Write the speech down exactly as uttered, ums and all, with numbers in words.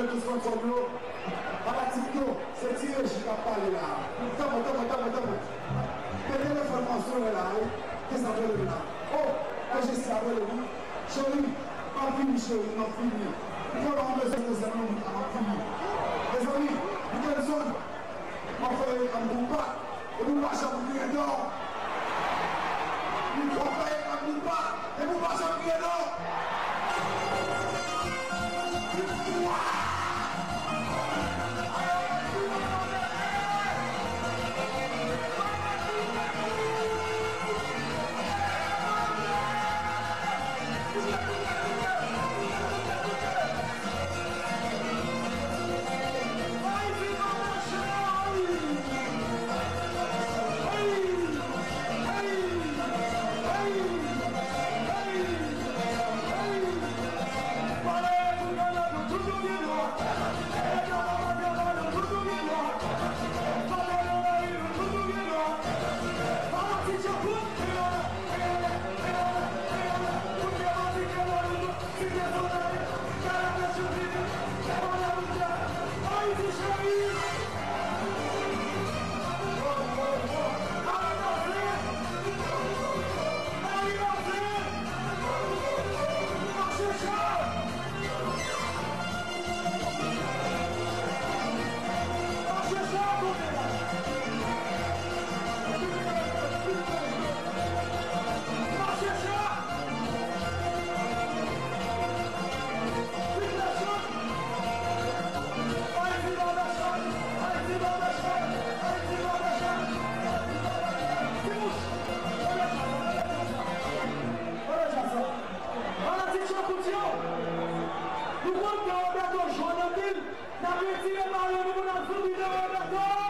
Tout fantom yo, fanatik yo, se Ti Reji k ap pale la. Tanpri, tanpri, tanpri, tanpri. Men telefòn mwen sonnen la, wi. Kisa k rele m la? O, e Jesi ap rele m wi. Cheri, m ap vini, cheri, m ap vini. Ou konnen m bezwen, bezwen, m ap vini. Mezanmi, Rickendson, m ap fè reklam pou ou pa. Epi w pa janm kriye non. Li twò fè ak li pa. Epi w pa janm kriye non. Fanatik Chankout yo, nou konn ke Roberto jwenn anpil, n ap retire mayo nou pou n al fouti de Roberto.